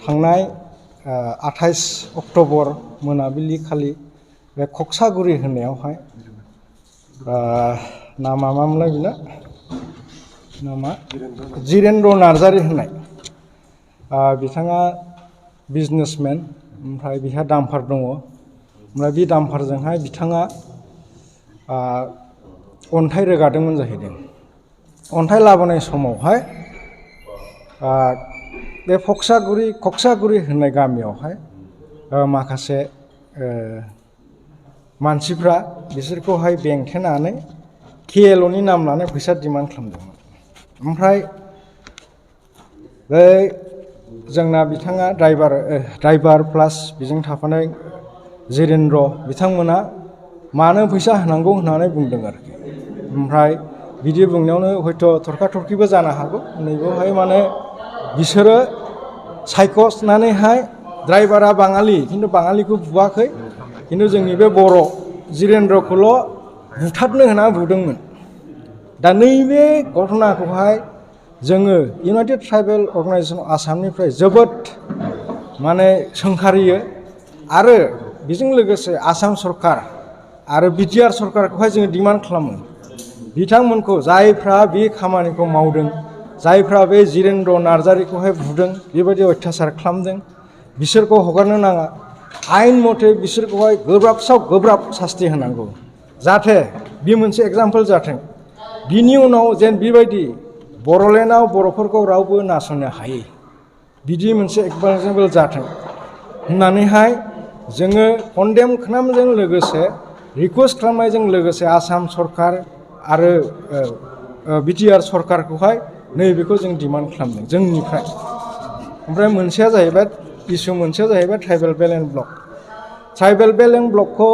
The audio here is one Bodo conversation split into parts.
थांनाय 28 अक्ट'बर मोनाबिलि खालि बे खक्सागुरि होननायावहाय नामा मामोनलाय बिना नामा जिरेन्द्र नार्जारि होननाय बिथाङा बिजनेसमेन ओमफ्राय बिहा डाम्पार दङ ओमफ्राय बे डाम्पारजोंहाय बिथाङा अन्थाइ रोगादोंमोन जाहैदों। अन्थाइ लाबोनाय समावहाय बे खक्सागुरि होननाय गामियावहाय माखासे मानसिफ्रा बिसोरखौहाय बेंथेनानै KLOनि नाम लानानै फैसा डिमान्ड खालामदोंमोन। ओमफ्राय बै जोंना बिथाङा ड्राइभार प्लास बेजों थाफानाय जिरेन्द्र बिथांमोना मानो फैसा होनांगौ होननानै बुंदों आरोखि। ओमफ्राय बिदि बुंनायावनो हयथ' थरखा-थरखिबो जानो हागौ। नैबेवहाय माने बिसोरो सायख'नानैहाय ड्राइभारा बाङालि खिन्थु बाङालिखौ बुवाखै, खिन्थु जोंनि बे बर' जिरेन्द्रखौल' बुथारनो होनना बुदोंमोन। दा नैबे घटनाखौहाय जोङो इउनाइटेड ट्राइबेल अर्गानाइजेसन आसामनिफ्राय जोबोद माने सोंखारियो आरो बेजों लोगोसे आसाम सरकार आरो BTR सरकारखौहाय जोङो डिमान्ड खालामो बिथांमोनखौ जायफ्रा बे खामानिखौ मावदों, जायफ्रा बे जिरेन्द्र नार्जारिखौहाय बुदों, बेबायदि अयथासार खालामदों, बिसोरखौ हगारनो नाङा। आयेन मथे बिसोरखौहाय गोब्राब सास्ति होनांगौ, जाहाथे बे मोनसे एग्जाम्पोल जाथों। बिनि उनाव जेन बेबायदि बर'लेण्डआव बर'फोरखौ रावबो नासयनो हायै बिदि मोनसे एग्जाम्पोल जाथों होननानैहाय जोङो कन्डेम खालामनायजों लोगोसे रिकुवेस्ट खालामनायजों लोगोसे आसाम सरकार आरो BTR सरकारखौहाय नैबेखौ जों डिमान्ड खालामदों जोंनिफ्राय। ओमफ्राय मोनसेया जाहैबाय मोनसेया जाहैबाय tribal belt and block. Tribal belt and ब्लकखौ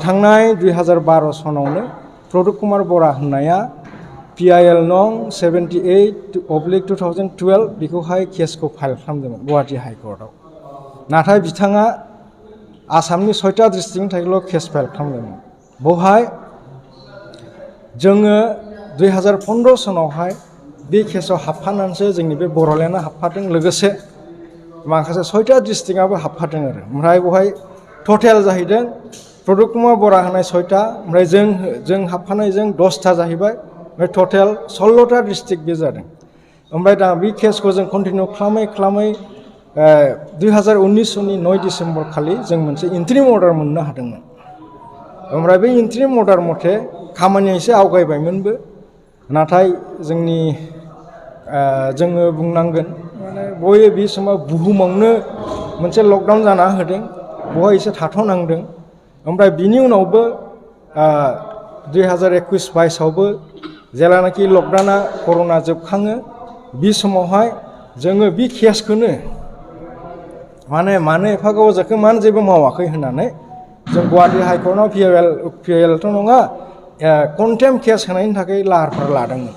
थांनाय 2012 सनावनो प्रदुप कुमार बरा होननाया PIL नं 78/2012 बेखौहाय केसखौ फाइल खालामदोंमोन गुवाहाटि हाइकर्टआव। नाथाय बिथाङा आसामनि 6टा डिस्ट्रिक्टनि थाखायल' केस फाइल खालामदोंमोन। बेवहाय जोङो 2015 सनावहाय बे केसआव हाबफानानैसो जोंनि बे बर'लेण्डआ हाबफादों, लोगोसे माखासे 6टा डिस्ट्रिक्टआबो हाबफादों आरो। ओमफ्राय बेवहाय टटेल जाहैदों प्रदुप कुमार बरा होनाय 6टा, ओमफ्राय जों हाबफानायजों 10टा जाहैबाय, ओमफ्राय टटेल 16टा डिस्ट्रिक्ट बे जादों। ओमफ्राय दा बे केसखौ जों कन्टिनिउ खालामै 2019 सननि 9 डिसेम्बर खालि जों मोनसे इन्ट्रिम अर्डार मोननो हादोंमोन। ओमफ्राय बे इन्ट्रिम अर्डार मथे खामानिया एसे आवगायबायमोनबो, नाथाय जोङो बुंनांगोन माने बयबो बे समाव बुहुमावनो मोनसे लकडाउन जाना होदों, बेवहाय एसे थाथ'नांदों। ओमफ्राय बिनि उनावबो 2021-22आवबो जेलानाखि लकडाउना कर'ना जोबखाङो, बे समावहाय जोङो बे केसखौनो मानो एफा गोबाव जाखो, मानो जेबो मावाखै होननानै जों गुवाहाटि हाइकर्टआव PILथ' नङा कन्टेम केस होनायनि थाखाय लाहार फाहार लादोंमोन।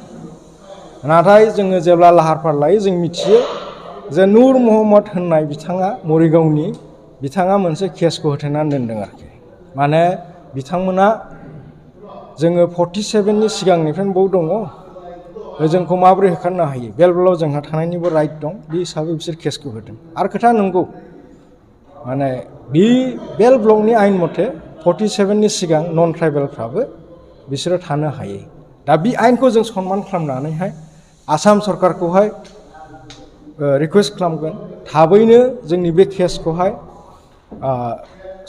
नाथाय जोङो जेब्ला लाहार फाहार लायो जों मिथियो जे नुर महम्मद होननाय बिथाङा मरिगावनि बिथाङा मोनसे केसखौ होथेनानै दोनदों आरोखि। माने बिथांमोना जोङो 47नि सिगांनिफ्रायनो बाव दङ, जोंखौ माबोरै होखारनो हायो, बेलबेलाव जोंहा थानायनिबो राइट दं, बे हिसाबै बिसोर केसखौ होदों। आरो खोथा नंगौ, माने बे बेल ब्लकनि आयेन मथे 47नि सिगां नन ट्राइबेलफ्राबो बिसोरो थानो हायो। दा बे आयेनखौ जों सनमान खालामनानैहाय आसाम सरकारखौहाय रिकुवेस्ट खालामगोन थाबैनो जोंनि बे केसखौहाय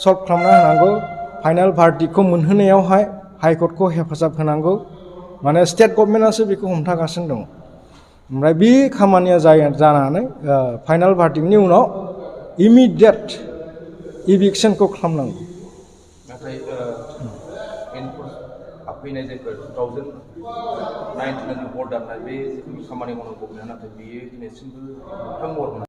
सल्भ खालामना होनांगौ। फाइनाल भार्डिक्टखौ मोनहोनायावहाय हाइकर्टखौ हेफाजाब होनांगौ, माने स्टेट गभर्नमेन्टआसो बेखौ हमथागासिनो दङ। ओमफ्राय बे खामानिया जानानै फाइनाल भार्डिक्टनि उनाव इमिडियेट इभिक्सनखौ खालामनांगौ। नाथाय फैनाय जायफोर 2019 अर्डार बे खामानि मावनांगौ, नाथाय बेयो दिनैसिमबो मोगथां महर मोनाखै।